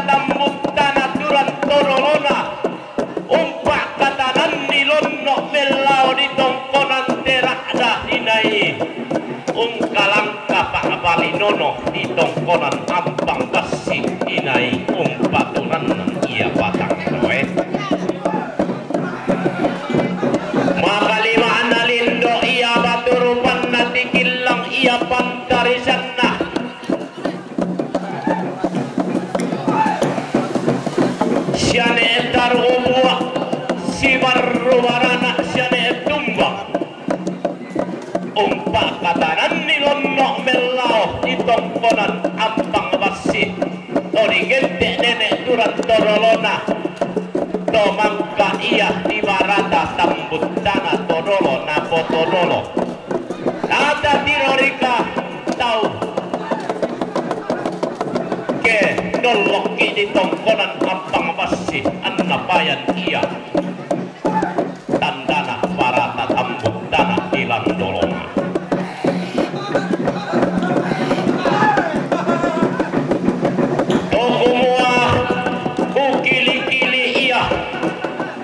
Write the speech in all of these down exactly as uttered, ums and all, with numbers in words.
Tambuttana turan todolona, umpa' katananni lonno' mellao di tongkonan tera'da inai, ungkalangka pa'balinono di tongkonan ampang bassi inai, umpaturanna ia batang doe. Makalima'na lindo ia batu rupanna tikillang ia pantarisanna. Siane' tarubua, sibarru barana, siane' tumbang. Umpa' katananni lonno' mellao di tongkonan ampang bassi, to digente' nene' turan todolona, to mangka ia di barata tambuttana todolo napotodolo. Tata tirorika tau ke dollokki di tongkonan ampang bassi anna payan ia tandana barata tambuttana di landolongan. To kumua kukili-kili ia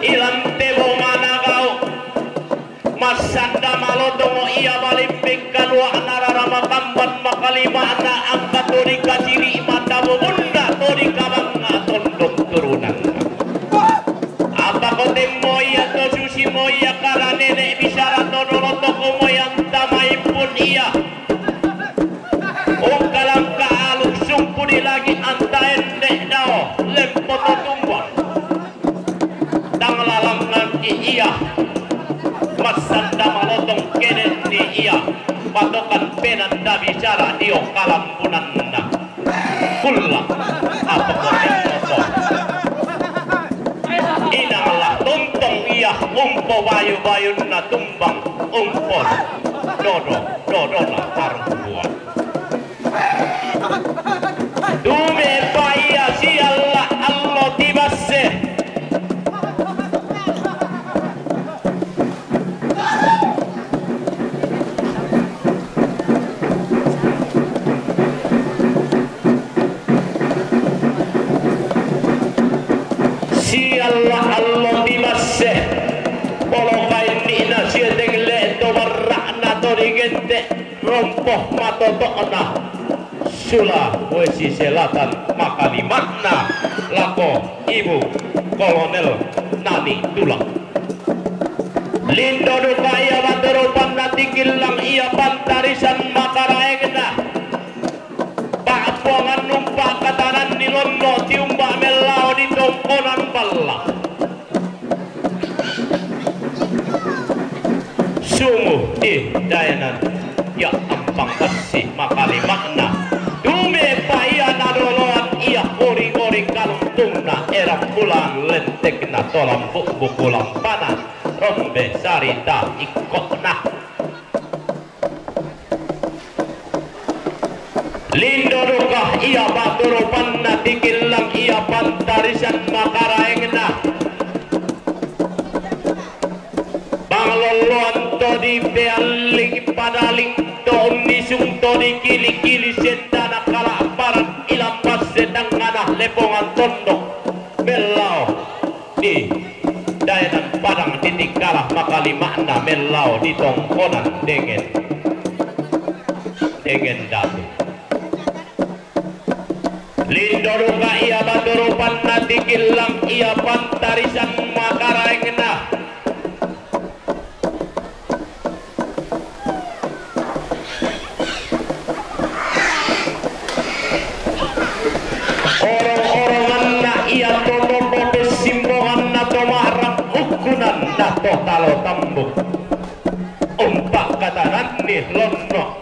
ilan tebo managau. Massanda malotongo ia balimbing kalua'na rara makamban makalima'na angka to dikaciri' mata bubunna to dikabangnga tondok turunanna. Apa ko temmo ia to susi mo ia kara nene' bisara to dolo to kumoi antamai pun ia. Ungkalangka aluk sumpu di langit anta ende' dao lempo to tumbang. Tang lalangngangki ia, massanda malotong kedenni ia, patokan penanda bicara dio kalampunanna. Kulla, apa kotemmoto? Inanglah tontong ia umpo bayu-bayunna tumbang umpon dodo, dodona tarbubuan. Dumepa ia sialla allo tibasse. Sialla allo tibasse. Polo kainni'na sieteng le' to barra'na to digente'. Rompo matoto'na Sulawesi Selatan makalima'na lako Ibu Kolonel Nani Tulang. Lindo duka ia batu rupanna tikillang ia pantarisan makaraengna. Pa'puangan numpa' katananni lonno' tiumba' mellao di tongkonan balla. Sumuh di daenan ia ampang bassi makalima'na. Dumepa ia nadoloan ia ori-ori kalumpungna erang bulan lentekna tolambu' buku lampana rombe sarita ikko'na. Lindo duka ia batu rupanna tikillang ia pantarisan makaraengna. Panglolloan to dipealling padaling to unnisung to dikili-kili sendana kala'paran ilambasse tangngana lepongan tondok. Mellao di daenan Padang di tingkala makalima'na mellao di tongkonan dengen, dengen datu. Lindo duka ia batu rupanna tikillang ia pantarisan makaraengna. Orong-oronganna ia to tombo pessimbonganna to ma'rang ukkunanna to talo tambuk. Umpa' katananni lonno'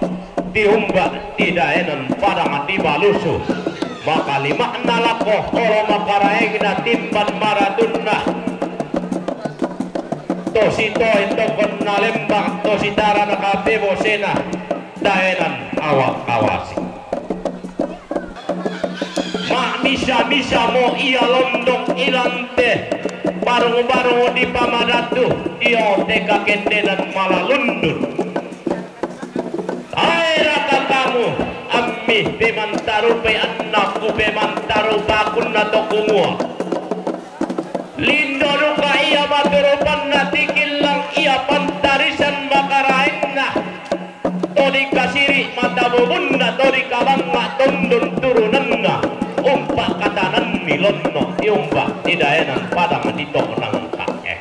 tiumba' di daenan Padang di Balusu. Makalima'na lako olo makaraengna timban maratunna. To sitoe tokonna lembang to sitarana kapebosena daenan awa' kawasi. Ma'misa-misa mo ia londong ilante barung-barung di pamadatu dio te kakendenan malalundun. Ae raka kamu ammi pemantarupai annaku Pemantaru pakunna to kumua. Lindo duka ia batu rupanna tikillang ia pantarisan makaraengna. To dikasiri mata bubunna, to dikabangnga tondon turunanna. Umpa katananni lonno tiumba di daenan padang di tonang kae.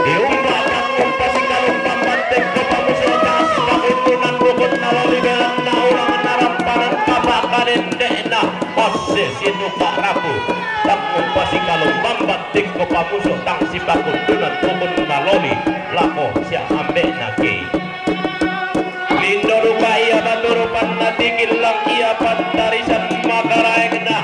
Tiumba tangngumpa sikalombang banteng ko pamuso tang sipakundunan rukun naloli belanna urang narampanan kapa kadende'na passe sinuka rapu. Tangngumpa sikalombang banteng ko pamuso tang sipakundunan rukun naloli lako sia ambe'na kei. Lindo duka ia batu rupanna tikillang ia pantarisan makaraengna.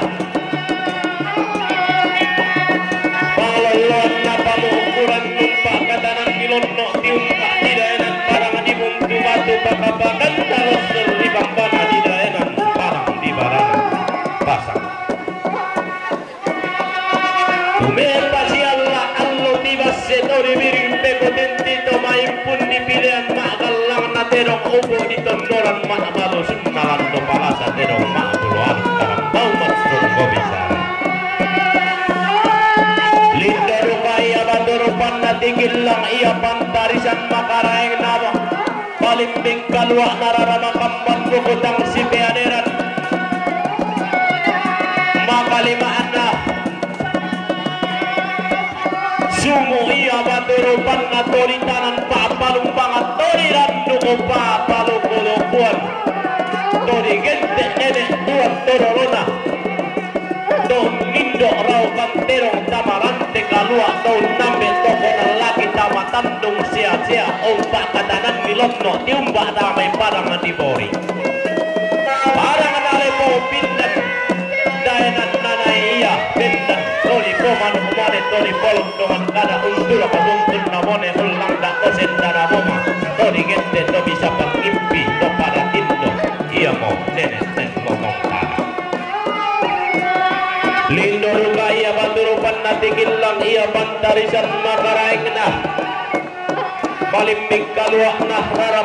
Pangolloanna pamuukuran numpa katanan milonno tiumpa di daenan padang di buntu batu pakapakan talossor di bambana di daenan padang di barana pasang. Tumepa sialla allo tibasse to dibiring pekotenti to maimpun dipilean ma'gallangna tedong upu ditondoran ma'balusunna lando palasa tedong ma'buloan karambau massunggo bisara. Lindo duka ia batu rupanna tikillang ia pantarisan makaraeng nama. Palimbing kalua'na rara makamban buku tang sipeaderan. Makalima'na sumu ia batu rupanna to ditanan pa'palumbangan to diranduku pa'paluku-lukuan to digente nene' tuan tororona. To nindo' raukan tedong tama rante kalua' to unnambe' toko nallaki tama tandung sea-sea umpa' katananni lonno' tiumba' damai padang di bori. Padang nalepo pindan daenan nanae ia bendan toli pomanu' mane toli polong dongan kada untula pamuntun namone ullang da' to sendana moma to digente to bisa pangimpi to pada tindo iamo nene' ten lotong tanah. Lindo duka ia batu rupanna tikillang ia pantarisan makaraengna. Malimbing kalua'na rara